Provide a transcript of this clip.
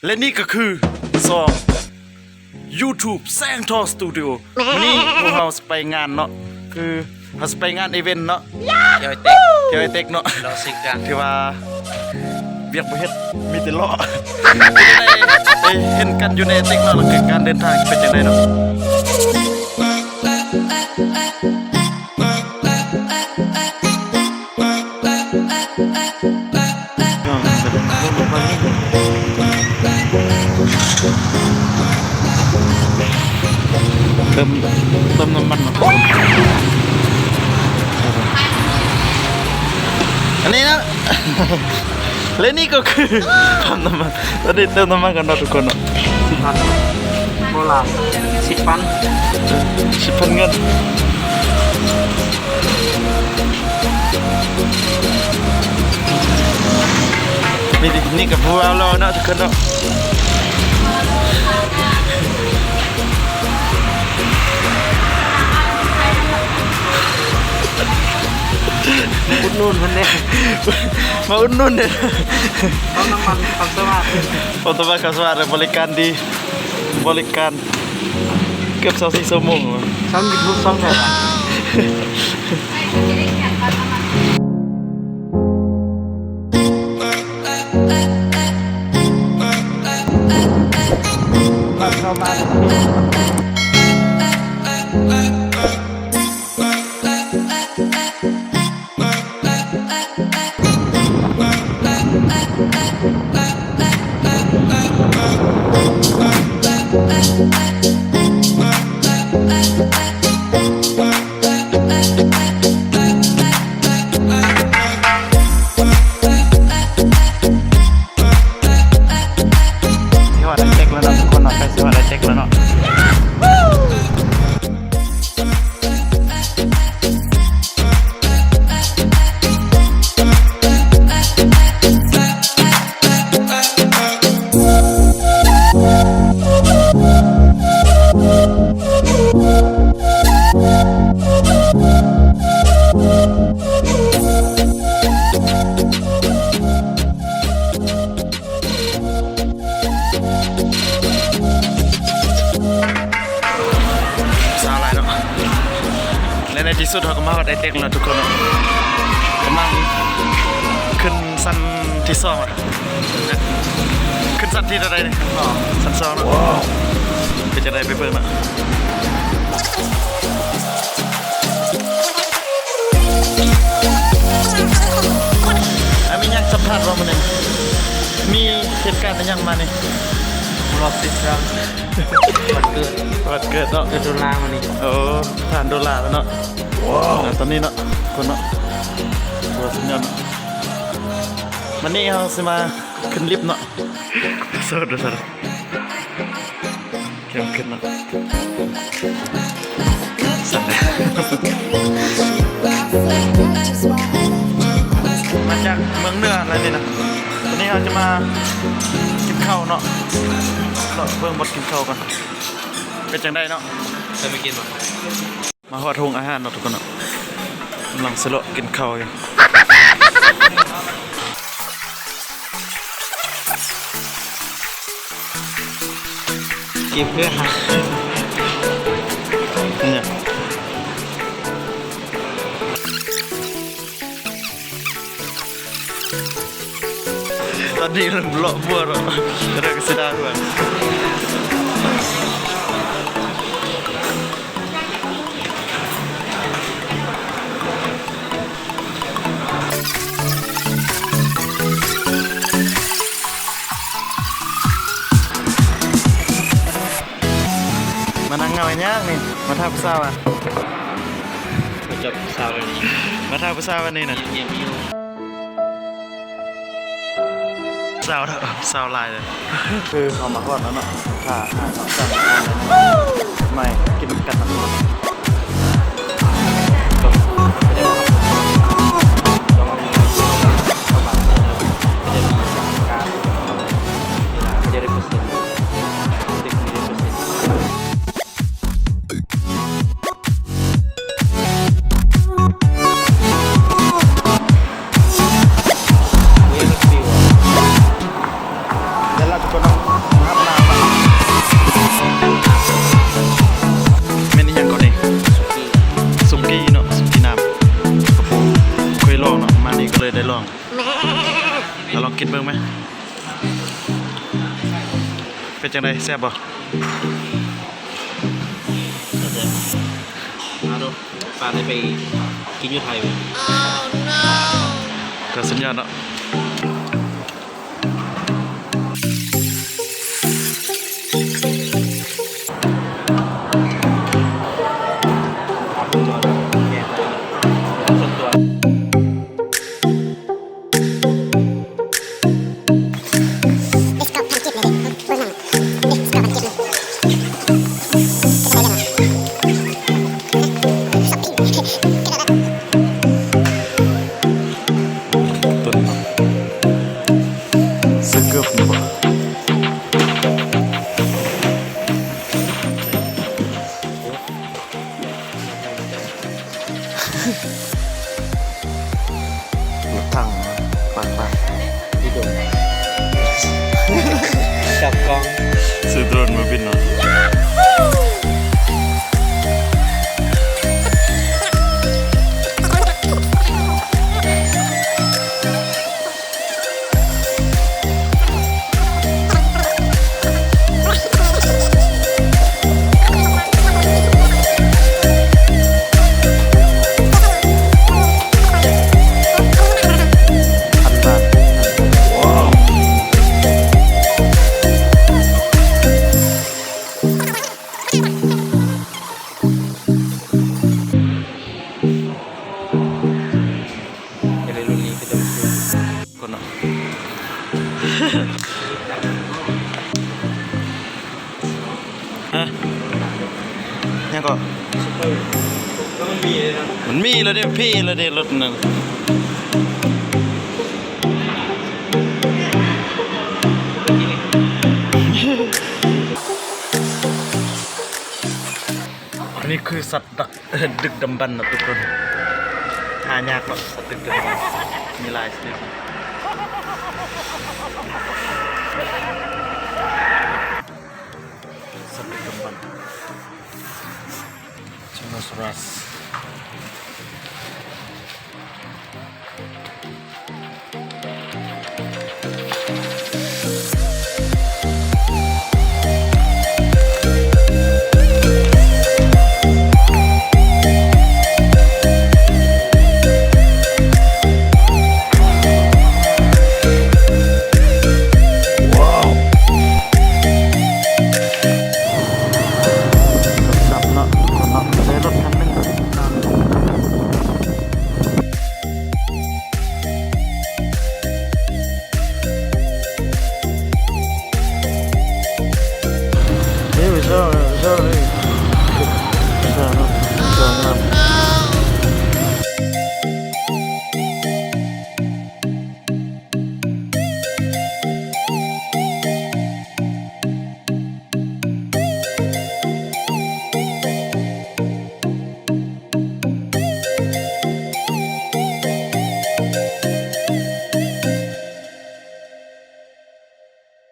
ແລະນີ້ກໍຄືຊ່ອງ YouTube ແສງທອງ Studio. ມື້ນີ້ພວກເຮົາຊິໄປງານເນາະ ຄືເຮົາຊິໄປງານອີເວັນເນາະ ທ່ຽວໄອເຕັກ ທ່ຽວໄອເຕັກເນາະ ເລາະຊິງການ ຖືວ່າວຽກບໍ່ເຮັດ ມີແຕ່ເລາະ ເປັນຈັ່ງໃດ ໄດ້ເຫັນກັນຢູ່ໃນໄອເຕັກເນາະ ແລ້ວການເດີນທາງເປັນຈັ່ງໃດເນາະ. ເຕີມ ເຕີມນ້ຳມັນເນາະ ອັນນີ້ນະ ແລະນີ້ກໍຄືປ້ຳນ້ຳມັນ ຕອນນີ້ເຕີມນ້ຳມັນກັນເນາະທຸກຄົນເນາະ. ສິບພັນ ບໍ່ຫຼາຍ ສິບພັນ ສິບພັນເງິນ. ນີ້ ນີ້ກໍຜູ້ບ່າວຫຼໍ່ເນາະທຸກຄົນເນາະ. ອຸດໜູນເພິ່ນແດ່ ມາອຸດໜູນເດີ້ ປ້ຳນ້ຳມັນຄຳສະຫວາດ ປ້ຳນ້ຳມັນຄຳສະຫວາດ ບໍລິການດີ ບໍລິການເກືອບຊາວສີ່ຊົ່ວໂມງ. ຊ່ອງຢູທູບຊ່ອງໃດວະ? ຊິຮອດໄອເຕັກແລ້ວເນາະທຸກຄົນເນາະ ໃກ້ຊິຮອດໄອເຕັກແລ້ວເນາະ. ສາວຫຼາຍເນາະ ແລະໃນທີ່ສຸດເຮົາກໍມາຮອດໄອເຕັກແລ້ວທຸກຄົນເນາະ ກຳລັງຂຶ້ນຊັ້ນທີສອງລະ ຂຶ້ນຊັ້ນທີເທົ່າໃດນີ້? ຊັ້ນສອງເນາະ ເປັນຈັ່ງໃດໄປເບິ່ງເນາະ. ອ່າ ມີຫຍັງສຳພັດບໍ່ມື້ນີ້? ມີເຫດການອີ່ຫຍັງມານີ້? ລອບສິບສາມ ວັນເກີດ ວັນເກີດເນາະ ເກີດໂດລາມື້ນີ້. ໂອ້ ຜ່ານໂດລາແລ້ວເນາະ. ອ່າ ຕອນນີ້ເນາະ ຄົນເນາະ ໂອ້ ສຸດຍອດເນາະ. ວັນນີ້ເຮົາຊິມາຂຶ້ນລິບເນາະ ໂສດ ໂສດ. ເຂັ້ມຂຶ້ນເນາະ ມາຈາກເມືອງເໜືອແລ້ວນີ້ນະ. ວັນນີ້ເຮົາຈະມາກິນເຂົ້າເນາະ ເລາະເບິ່ງບ່ອນກິນເຂົ້າກ່ອນ ເປັນຈັ່ງໃດເນາະ. ເຄີຍມາກິນບໍ່? ມາຮອດໂຮງອາຫານເນາະທຸກຄົນເນາະ ກຳລັງຊິເລາະກິນເຂົ້າຢູ່. ເກັບເພື່ອຫາ ເອີ ຕອນນີ້ເລາະບົວເນາະ ແລ້ວກໍຊິໄດ້ເພື່ອນ. ມານັ່ງເຫງົາຫຍັງນີ້? ມາຖ້າຜູ້ສາວຫວາ? ມາຈັບຜູ້ສາວແລ້ວນີ້ ມາຖ້າຜູ້ສາວອັນນີ້ນະ ງຽບໆຢູ່. ສາວ ສາວຫຼາຍເລີຍ. ຄືເຮົາມາຮອດແລ້ວເນາະ ຖ້າຫາເນາະ ຈາກຮ້ານໃໝ່ກິນນຳກັນເນາະ. ແລ້ວທຸກຄົນເນາະ ເຮັດເບິ່ງແມະ ເປັນຈັ່ງໃດ ແຊບບໍ່? ມາດູ ປານໄດ້ໄປກິນຢູ່ໄທເວີຍ ກໍສຸດຍອດເນາະ. ລົດຖັງ ປາກໆ ດີດົງ ຈັບກ້ອງ ຊື້ໂດຣນມາບິນເນາະ. ຮະ ຫຍັງເກາະ? ມັນມີແລ້ວເດ້ ມັນມີແລ້ວເດ້ ເພແລ້ວເດ້ ລົດນັ້ນ. ອັນນີ້ຄືສັດດັກ ດຶກດຳບັນເນາະທຸກຄົນ ຫາຍາກເນາະ ສັດດຶກດຳບັນ ມີຫຼາຍຊະນິດ ສັດດຶກດຳບັນ ໄດໂນຊາຣັສ.